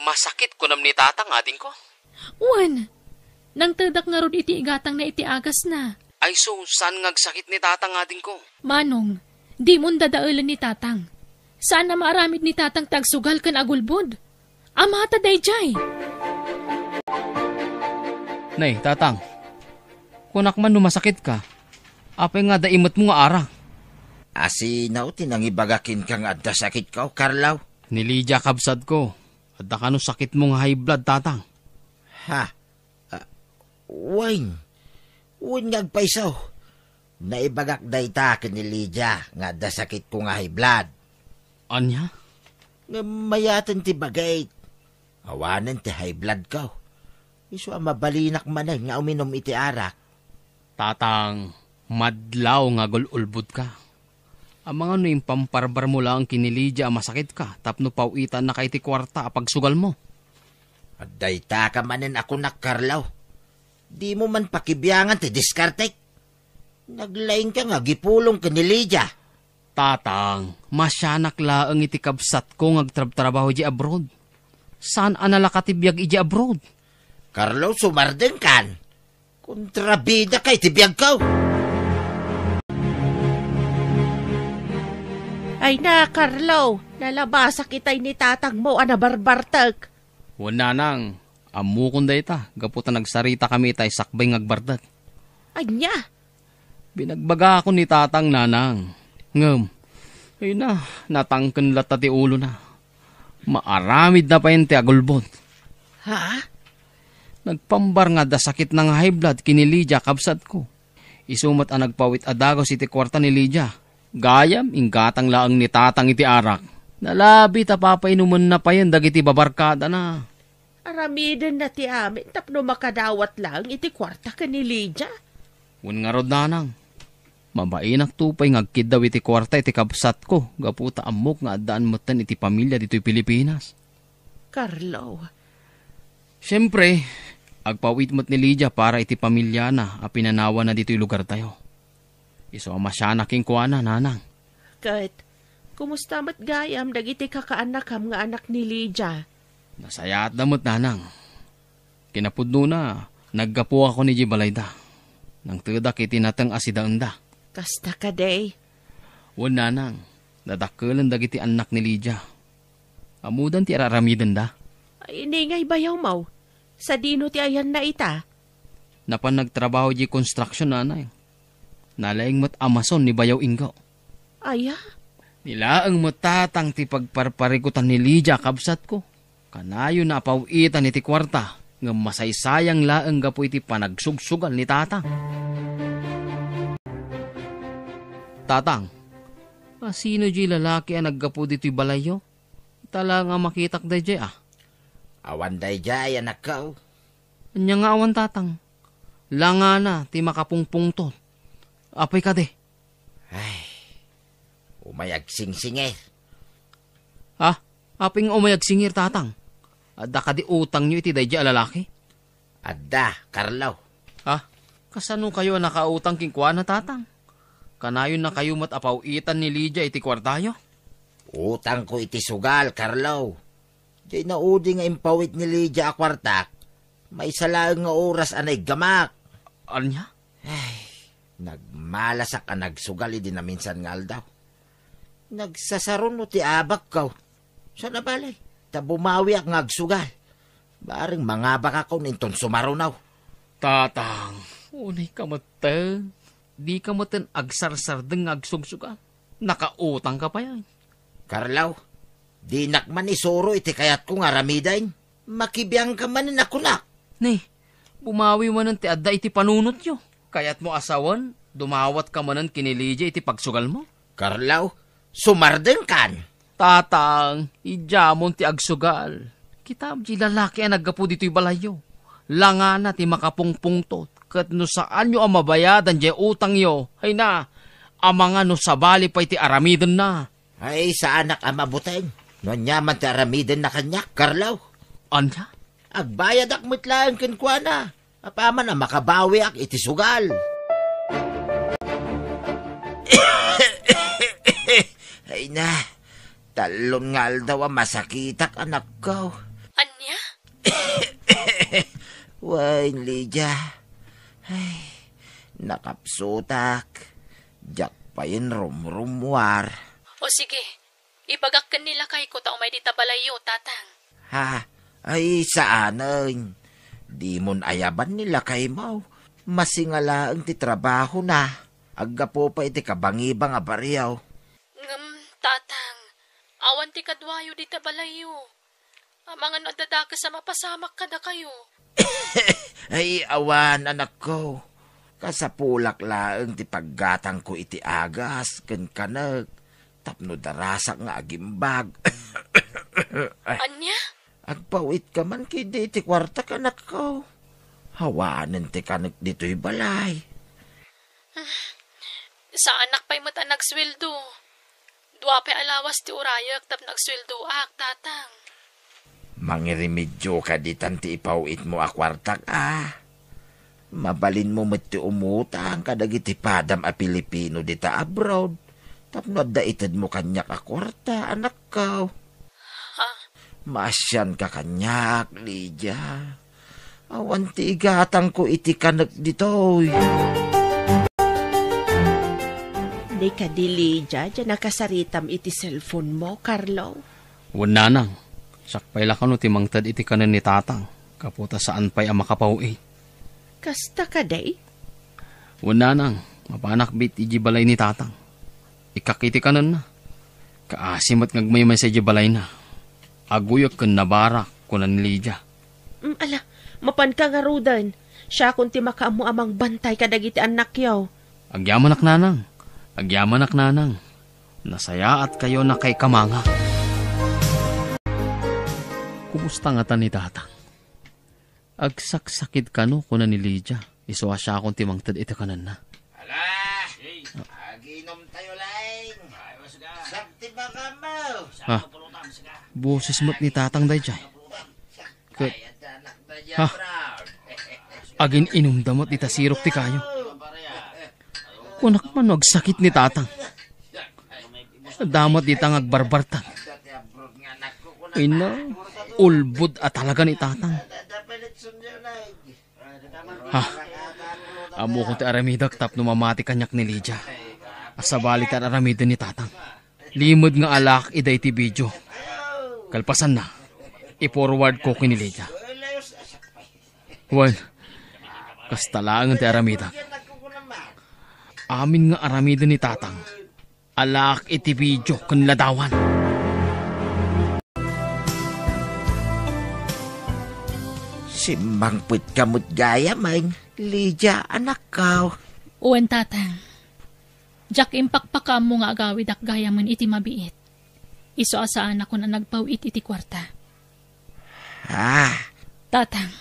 Masakit kunam ni tatang, adingko? Wen, nangtedak ngarud iti igatangna iti agasna. Ay sus, saan nga agsakit ni tatang, adingko? Manong, dimon dadaelen ni tatang. Saan a maaramid ni tatang ti agsugal ken agulbod. Amata daydiay. Nay, tatang, kunak man no masakitka, apay nga adda imetmo nga ara? Asino ti nangibaga kenka nga adda sakitko, Carlo? Ni Lydia, kabsatko, adda kano sakitmo nga high blood, tatang? Ha? Ah, wen. Wen nga agpayso. Naibagak dayta ken ni Lydia nga adda sakitko nga high blood. Ania? Ngem mayaten ti bagik. Awanen ti high bloodko. Isu a mabalinak manen nga uminom iti arak. Tatang, madlaw nga agul-ulbodka. Amangan no impamparbarmo laeng ken ni Lydia a masakitka tapno paw-itannaka iti kuarta a pagsugalmo. Adda itaka manen a kunak, Carlo. Dimo man pakibiangan ti diskartek. Naglaingka nga agipulong ken ni Lydia. Tatang, masianak laeng iti kabsatko nga agtrabtrabaho idiay abroad. Saan a nalaka ti biag idiay abroad? Carlo, sumardengkan. Kontrabidaka iti biagko. Ay na, Carlo, nalabasak itay ni tatangmo a nabarbartek. Wen, nanang, ammokon dayta, gapu ta nagsaritakami itay sakbay nga agbartek. Ania? Binagbagakon ni tatang, nanang. Ngem, ay na, natangken latta ti ulona. Maaramidna payen ti agulbod. Ha? Nagpambar nga adda sakitna nga high blood ken ni Lydia, kabsatko. Isu met a nagpawit a dagus iti kuarta ni Lydia. Gayam, inggatang laeng ni tatang iti arak. Nalabi ta papainumenna payen dagiti babarkadana. Aramidenna ti amin tapno makadawat laeng iti kuarta ken ni Lydia. Wen ngarud, nanang. Mabainakto pay nga agkiddaw iti kuarta iti kabsatko gapu ta ammok nga addaan metten iti pamilia ditoy Pilipinas. Carlo. Siempre, agpawit met ni Lydia para iti pamiliana a pinanawanna ditoy lugartayo. Isu a masianak kenkuana, nanang. Ket, kumusta met gayam dagiti kakaannakam nga anak ni Lydia? Nasayaatda met, nanang. Kinapudnona, naggapuakon idiay balayda. Nangtedak iti nateng a sidaenda. Kasta kadi? Wen, nanang, nadakkelen dagiti annak ni Lydia. Ammodan ti ar-aramidenda. Ay, ni ngay bayawmo. Sadino ti ayanna ita? Napan nagtrabaho idiay construction, nanay. Nalaing met a mason ni bayaw Ingo. Aya? Ni laeng met tatang ti pagparparikutan ni Lydia, kabsatko. Kanayonna a paw-itan iti kuarta, ngem masaysayang laeng gapu iti panagsugsugal ni tatang. Tatang, asino diay lalaki a naggapu ditoy balayyo? Ita laeng a makitak daydiay, a. Awan daydiay, anakko. Ania nga awan, tatang? Langana ti makapungpungtot. Apay kadi? Ay, umay agsingsingir. Ha? Apay nga umay agsingir, tatang? Adda kadi utangyo iti daydiay a lalaki? Adda, Carlo. Ha? Kasano kayo a nakautang kenkuana, tatang? Kanayonna kayo met a paw-itan ni Lydia iti kuartayo? Utangko iti sugal, Carlo. Diay naudi nga impawit ni Lydia a kuartak, maysa laeng nga oras a naiggamak. Ania? Ay, nagmalasak a nagsugal idi naminsan nga aldaw. Nagsasaruno ti abakko. Saan a bale, ta bumawiak nga agsugal. Bareng mangabakakon inton sumaruno. Tatang, unay ka metten. Dika metten agsarsardeng nga agsugsugal. Nakautang ka pay. Carlo, dinak man isuro iti kayatko nga aramiden. Makibiangka manen a kunak. Ni, bumawi manen ti adda iti panunotyo. Kayatmo a sawen, dumawatka manen ken ni Lydia iti pagsugalmo? Carlo, sumardengkan. Tatang, idiamon ti agsugal. Kitam diay lalaki a naggapu ditoy balayyo. Langana ti makapungpungtot, ket no saanyo a mabayadan diay utangyo, hayna, amangan no sabali pay ti aramidenna. Ay, saanak a mabuteng no aniaman ti aramidenna kaniak, Carlo. Ania? Agbayadak met laeng kenkuana. Apaman a makabawiak iti sugal. Ay na, tallon nga aldaw a masakitak, anakko. Ania? Wen, Lydia. Ay, nakapsutak. Diak payen rumrummuar. O sige, ibagak ken ni lakayko ta umay dita balayyo, tatang. Ha? Ay, saanen. Dimon ayaban ni lakaymo. Masinga laeng ti trabahona. Aggapu pay iti kabangibang a barrio. Ngem, tatang, awan ti kaduayo dita balayyo. Amangan no adda dakes a mapasamak kadakayo. Ay, awan, anakko. Kasapulak laeng ti paggatangko iti agas ken kanek tapno darasak nga agimbag. Ania? Agpawitka man ketdi iti kuartak, anakko. Awanen ti kanek ditoy balay. Saanak pay met a nagsueldo. Dua pay a lawas ti urayek tapno agsueldoak, Tatang. Mangirimedioka ditan ti ipawitmo a kuartak, a. Mabalinmo met ti umutang kadagiti padam a Pilipino dita abroad tapno adda itedmo kaniak a kuarta, anakko. Ha? Maasianka kaniak, Lydia. Awan ti igatangko iti kanek ditoy. Di kadi, Lydia, diay nakasaritam iti cellphone mo, Carlo? Wen, nanang. Siak pay la kano ti mangted iti kanen ni tatang, gapu ta saan pay a makapaw-it. Kasta kadi? Wen, nanang, mapanak bit idiay balay ni tatang. Ikkak iti kanenna. Kaasi met nga agmaymaysa idiay balayna. Aguyek ken nabarak, kuna ni Lydia. Mm, ala, mapanka ngaruden. Siakon ti makaammo a mangbantay kadagiti annakyo. Agyamanak, nanang. Agyamanak, nanang. Nasayaatkayo, nakaikamangak. Kumusta ngata ni tatang? Agsaksakit kano, kuna ni Lydia. Isu a siakon ti mangted iti kanenna. Ala! Aginom tayo, Leng. Sakti ba ka mo? Ha? Boses met ni tatang daydiay. Ket, ha? Agin-inumda met ita sirok ti kayo. Kunak man no agsakit ni tatang. Damat dita nga agbarbartag. Ina, ulbod a talaga ni tatang. Ha? Ammokon ti aramidek tapno mamati kaniak ni Lydia. A sabali ti ar-aramiden ni tatang. Limed nga alaak ida iti video. Kalpasanna, i-forward ko ken ni Lydia. Wen, kasta laeng ti aramidek. Amin nga aramiden ni tatang, alaak iti video ken ladawan. Simmangpetka met gayam, Lydia, anakko. Wen, tatang. Diak impakpakaammo nga agawidak gayamen iti mabiit. Isu a saanakon a nagpaw-it iti kuarta. Ah. Tatang,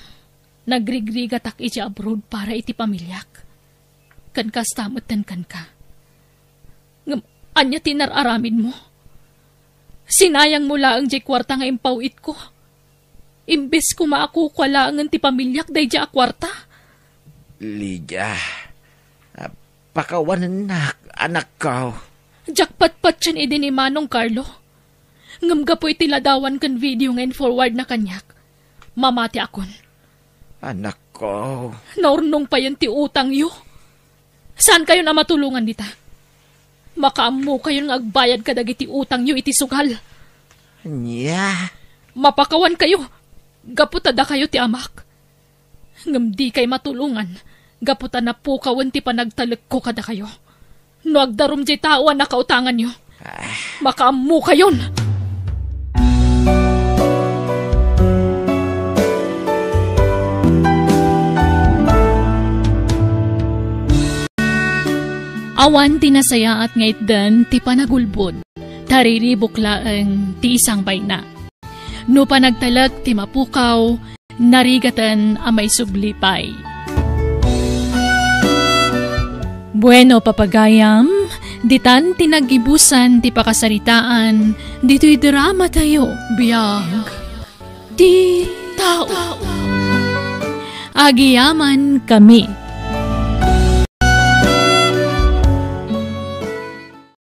nagrigrigatak idiay abroad para iti pamiliak. Ken kasta metten kenka. Ngem ania ti inar-aramidmo? Sinayangmo laeng diay kuarta nga impaw-itko. Imbes koma a kukua laengen ti pamiliak daydiay a kuarta. Lydia, ah, pakawanennak, anakko. Diak patpatien idi ni Manong Carlo. Ngem gapu iti ladawan ken video nga in-forwardna kaniak, mamatiakon. Anakko. Naurnong payen ti utangyo. Saankayon a matulongan dita. Makaammokayon nga agbayad kadagiti utangyo iti sugal. Ania? Mapakawankayo, gapu ta dakayo ti amak. Ngem dikay matulongan, gapu ta napukawen ti panagtalekko kadakayo. No agdarum diay tao a nakautanganyo, ah, makaammokayon! Awan ti nasayaat nga itdan ti panagulbod, ta riribuk laeng ti isangbayna. No panagtalek ti mapukaw, narigaten a maisubli pay. Bueno, papagayam, ditan ti naggibusan ti pakasaritaan ditoy drama tayo, Biag ti Tao. Agiyaman kami.